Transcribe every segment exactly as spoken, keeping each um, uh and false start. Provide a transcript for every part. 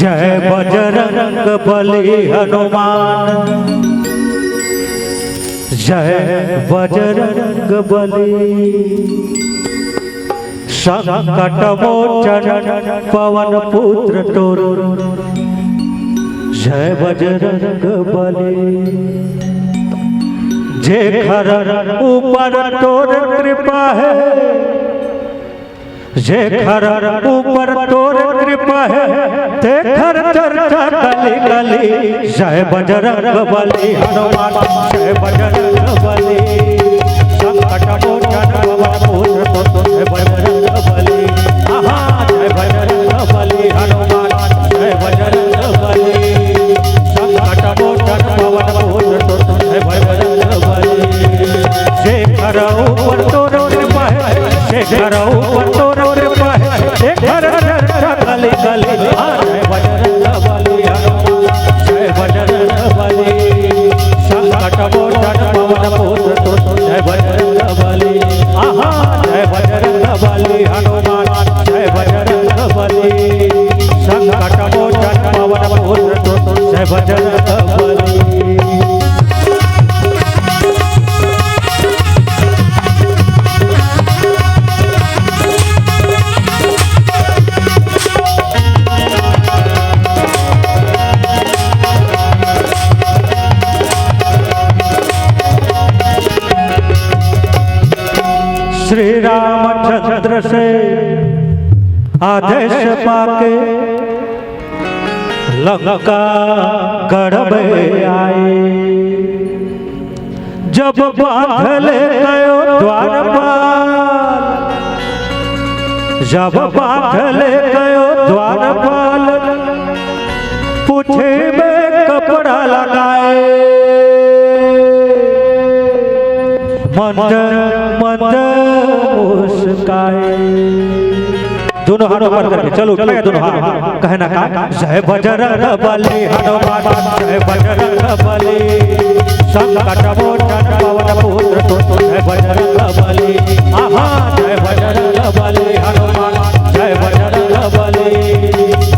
जय बजरंग बली हनुमान, जय बजरंग बली। संकट मोचन पवन पुत्र तोर, जय बजरंग बली। जेखर ऊपर तोर कृपा हे, जेखर ऊपर तोर कृपा हे, तेखर चर्चा गली गली। जय बजरंग बली हनुमान, जय बजरंग बली। संकट मोचन पवन पुत्र तोर, जय बजरंग बली। आहा, जय बजरंग बली हनुमान, जय बजरंग बली। संकट मोचन पवन पुत्र तोर, जय बजरंग बली। जेखर ऊपर तोर कृपा हे, जेखर ऊपर तोर कृपा हे, जेखर चर्चा गली गली। आ जय बजरंग बली हनुमान, जय बजरंग बली। संकट मोचन पवन पुत्र तोर, जय बजरंग बली। आहा, जय बजरंग बली हनुमान, जय बजरंग बली। संकट मोचन पवन पुत्र तोर, जय बजरंग बली। श्री रामचंद्र से आदेश पाके लंका गढ़ में आए। जब बांध ले गयो द्वारपाल, जब बांध ले गयो द्वारपाल, पूछे में कपड़ा लगाए, मंद मंद मुस्काए। दोनों हाथ ऊपर करके चलो, उठाया दोनों हाथ, कहना का, जय बजरंग बली हनुमान, जय बजरंग बली। संकट मोचन पवन पुत्र तोर, जय बजरंग बली। आहा, जय बजरंग बली हनुमान, जय बजरंग बली।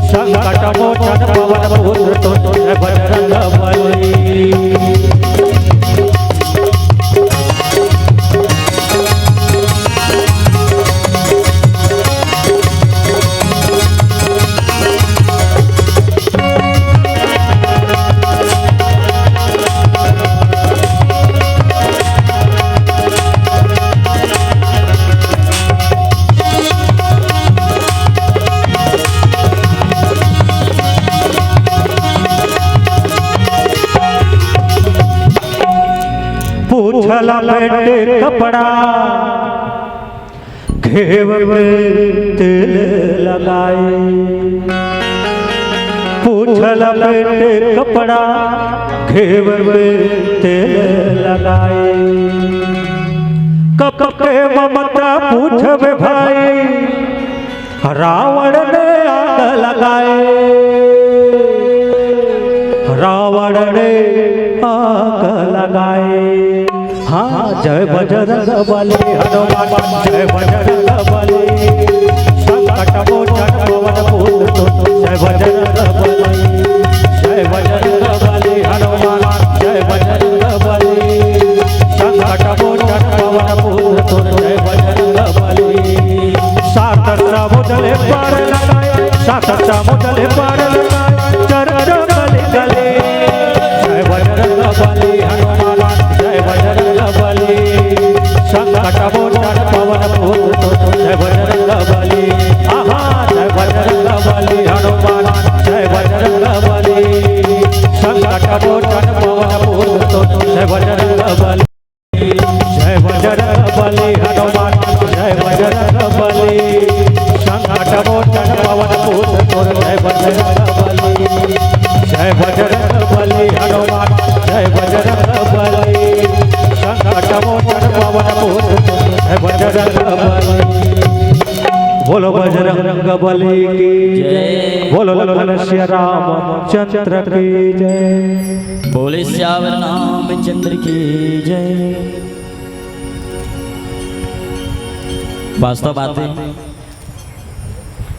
संकट मोचन पवन पुत्र तोर, जय बजरंग बली। पूछला बेटे कपड़ा घेव में तेल लगाए, पूछला बेटे कपड़ा घेव में तेल लगाए। कब के ममता पूछबे भाई, रावण ने आग लगाए, रावण ने आग लगाए। हाँ, जय बजरंग बली हनुमान, जय बजरंग बली। संकट मोचन पवन पुत्र तोर, जय बजरंग बली। जय बजरंग बली हनुमान, जय बजरंग बली। संकट मोचन पवन पुत्र तोर, जय बजरंग बली। सात समुद्र ले पार लगाए, सात समुद्र ले पार लगाए, चर्चा गली गली। जय बजरंग बली हनुमान, जय बजरंग बली। संकट मोचन पवन पुत्र तोर, जय बजरंग बली। आहा, जय बजरंग बली हनुमान, जय बजरंग बली। संकट मोचन पवन पुत्र तोर, जय बजरंग बली। जय बजरंग बली हनुमान, जय बजरंग बली। संकट मोचन पवन पुत्र तोर, जय बजरंग बली। जय बजरंग बली हनुमान, जय बजरंग बली। संकट मोचन पवन पुत्र तोर, जय बजरंग बली। बोलो बजरंग बली की जय। बोलो लखन सिया रामचंद्र की जय। बोले सियावर रामचंद्र की जय। वास्तव बात है,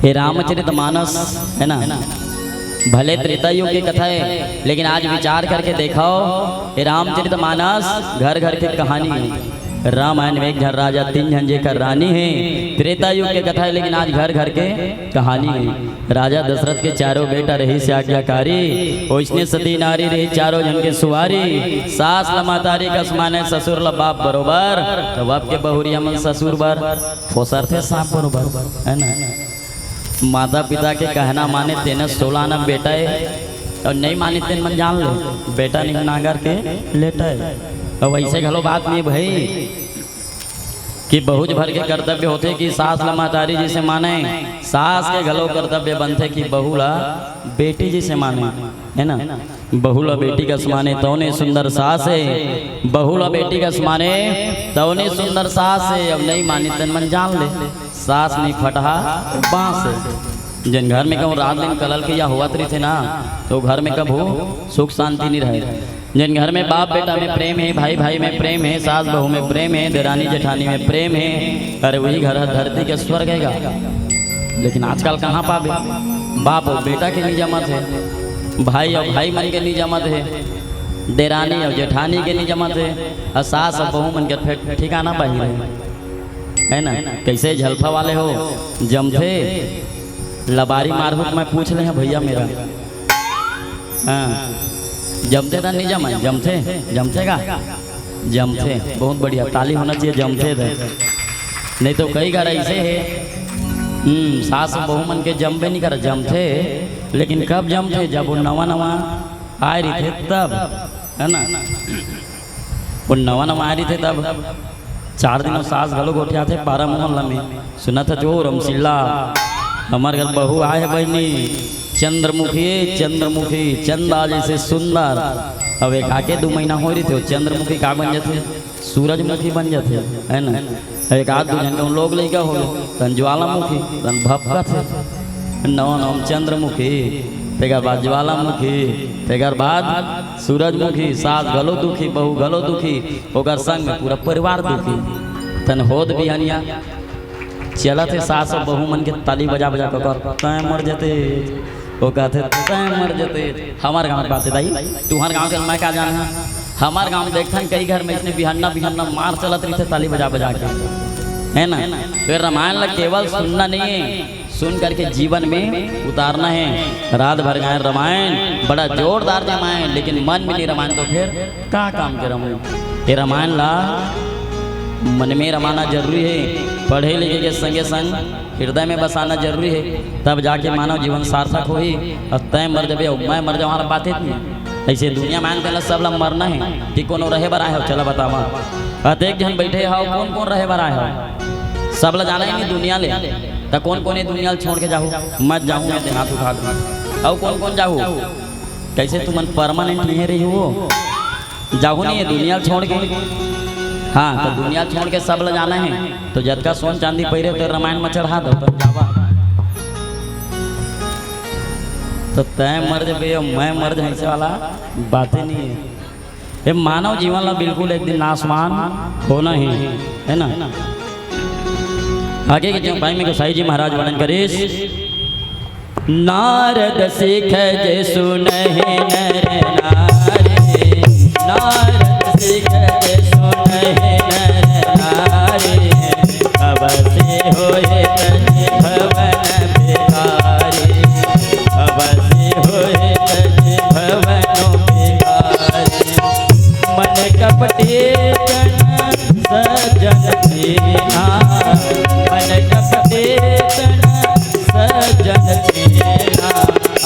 ये रामचरित मानस है ना, भले त्रेता युग के कथा हे, लेकिन आज विचार करके देखव, ये रामचरित मानस घर घर के कहानी हे। रामायण में एक झन राजा, तीन झन जेकर रानी हे। त्रेता युग के कथा हे, लेकिन आज घर घर के कहानी हे। राजा दशरथ के चारों बेटा रहिस आज्ञाकारी, ओइसने सती नारी रहिस चारों झन के सुवारी। सास ल महतारी कस माने, ससुर ल बाप बरोबर, त अब के बहुरिया मन ससुर बर फोसरथे सांप बरोबर, हे ना? माता पिता के कहना माने, तेने सोला आना बेटा हे, अउ नइ माने तेन मन जान ले, बेटा नहीं नांगर के लेटा हे। अउ अइसे घलो बात नहीं भाई कि बहुत भर के कर्तव्य होथे कि सास ल महतारी जइसे माने, सास के घलो कर्तव्य बनथे कि बहू ल बेटी जइसे माने, हे ना? बहू ल बेटी कस माने, तौने सुंदर सास हे। बहू ल बेटी कस माने, तौने सुंदर सास हे। अब नइ माने तेन मन जान ले, सास नहीं फटहा बांस हे। जेन घर में कहूँ रात दिन कलल के या होवत रहिथे ना, त घर में कभू सुख शांति नहीं रहे। जेन घर में बाप बेटा में प्रेम हे, भाई भाई में प्रेम हे, सास बहू में प्रेम हे, देरानी जेठानी में प्रेम हे, अरे वही घर ह धरती के स्वर्ग हे गा। लेकिन आजकल कहाँ पाबे? बाप अउ बेटा के नहीं जमत हे, भाई अउ भाई मन के नहीं जमत हे, देरानी अउ जेठानी के नहीं जमत हे, अउ सास अउ बहू मन के फेर ठिकाना बाहिर हे, हे ना? कइसे झलफा वाले हो, जमथे? लबारी मारहूँ त मैं पूछ ले हँव भइया मेर। हाँ, जमथे त नहीं जमय? जमथे, जमथे का? जमथे, बहुत बढ़िया, ताली होना चाहिए, जमथे त। नहीं तो कई घर अइसे हे, हम्म, सास बहू मन के जमबे नहीं करय, जमथे, लेकिन कब जमथे? जब वो नवा नवा आय रहिथे तब, हे ना? वो नवा नवा आय रहिथे तब चार दिन वो सास घलो गोठियाथे पारा मोहल्ला में। सुनत हच ओ रमसिल्ला, हमर घर बहू आय हे बहिनी, चंद्रमुखी, चंद्रमुखी, चंदा जइसे सुंदर। अब एक आके दू महीना होय रहिथे, वो चंद्रमुखी का बन जाथे? सूरजमुखी बन जाथे, हे ना? एक आध दू झन के लोग लइका होगे, तहन ज्वालामुखी, तहन भपकथे। नवा नवा चंद्रमुखी, तेकर बाद ज्वालामुखी, तेकर बाद सूरजमुखी। सास घलो दुखी, बहू घलो दुखी, ओकर संग में पूरा परिवार दुखी। तहन होत बिहनिया चलत हे सास अउ बहू मन के ताली बजा बजा के, "तैं मर जते।" वो कहथे, "तैं मर जते।" हमर गाँव के बात हे दाई, तुँहर गाँव के मैं का जानहूँ। हमर गाँव में देखथन कई घर में अइसने बिहन्ना बिहन्ना मार चलत रहिथे ताली बजा बजा के, हे ना? फेर रामायण ला केवल सुनना नहीं हे, सुन करके जीवन में उतारना हे। रात भर गायन रामायण, बड़ा जोरदार रामायण, लेकिन मन में नहीं रामायण तो फेर का काम के रमहूँ? ये रामायण ला मन में रमाना जरूरी हे, पढ़े लिखे के संगे संग हृदय में बसाना जरूरी हे, तब जाके मानव जीवन सार्थक होही। अउ तैं मर जबे अउ मैं मर जाहूँ, हमर बात हे नहीं। अइसे दुनिया में आन तेला सब ला मरना हे कि कोनो रहे बर आय हव? चला बतावा, अतेक झन बइठे हव, कोन कोन रहे बर आय हव? सब ला जाना हे नहीं दुनिया ले, त कोन कोन ये दुनिया ल छोड़ के जाहू? मत जाहू, मैं तेन हाथ उठा दूँ। अउ कोन कोन जाहू? कइसे तुमन permanent इहें रहिहू? जाहू नहीं ये दुनिया ल छोड़ के। हाँ, त दुनिया ल छोड़ के सब ला जाना हे, त जतका सोन चांदी पहिरे हव रामायण में चढ़ा दव, त जावा। त तैं मर जबे, मैं मर जाहूँ, अइसे वाला बात ही नहीं हे। ये मानव जीवन ला बिल्कुल एक दिन नासवान होना ही हे, हे ना? आगे के चौपाई में गोसाई जी महाराज वर्णन करिस। नारद सीखे जे सुनहि नर नारी, नारद सीखे जे सुनहि नर नारी, अवसि होय तजि भवन बिहारी, अवसि होय तजि भवन बिहारी। मन कपटी तन सजन दीन्हा, मन कपटी तन सजन दीन्हा।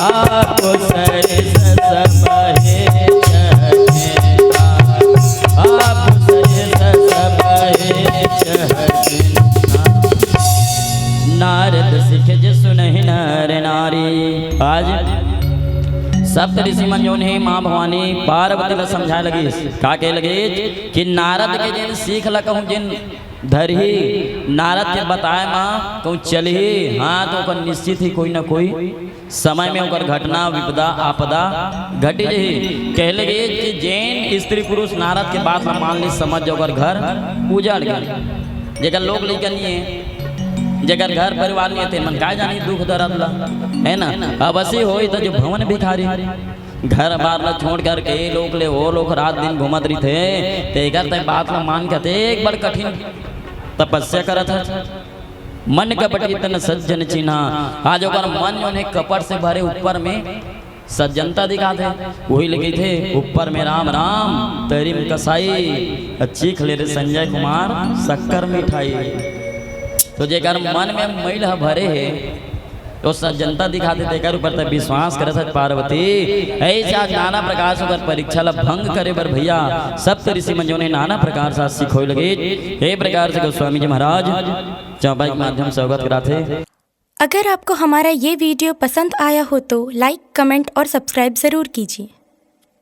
आप सरिस सब हेत हकीन्हा, आप सरिस सब हेत हकीन्हा। नारद सीखे जे सुनहि नर नारी। आज सप्त ऋषि मन जोन हे, माँ भवानी पार्वती ला समझाय लगिस, का कहे लगिस कि नारद के जेन सीख ला कहूँ जेन धरही, नारद के बताय म कहूँ चलही, हाँ, त ओकर निश्चित ही कोई न कोई समय में ओकर घटना, विपदा, आपदा घटी जही। कहे लगिस कि जेन स्त्री पुरुष नारद के बात ला मान लिस, समझ जा ओकर घर उजड़ गे, जेकर लोग लइका नहीं हे, जेकर घर परिवार नहीं हे, तेन मन काय जानी दुख दर्द ला, है ना? अब असी होई त जो भवन भिखारी, घर बार ला छोड़ करके ए लोक ले ओ लोक रात दिन घूमत रहिथे, तेकर ते बात ला मान के ते एक बड़ कठिन तपस्या करत हे। मन कपटी तन सज्जन चिन्हा। आज ओकर मन जोन हे कपट से भरे, ऊपर में सज्जनता दिखाथे, वही ले कहिथे, "ऊपर में राम राम, तरी में कसाई, अ चीख ले रे संजय कुमार, शक्कर मिठाई।" तो जेकर मन में मैल ह भरे हे, तो सज्जनता दिखाथे, तेकर ऊपर त विश्वास करत हे पार्वती। ऐसे आज नाना प्रकार से ओकर परीक्षा ला भंग करे बर भैया, सप्त ऋषि मन जोन हे नाना प्रकार से आज सिखोय लगे। ए प्रकार से गोस्वामी जी महाराज चौपाई के माध्यम से अवगत कराथे। अगर आपको हमारा ये वीडियो पसंद आया हो तो लाइक, कमेंट और सब्सक्राइब ज़रूर कीजिए।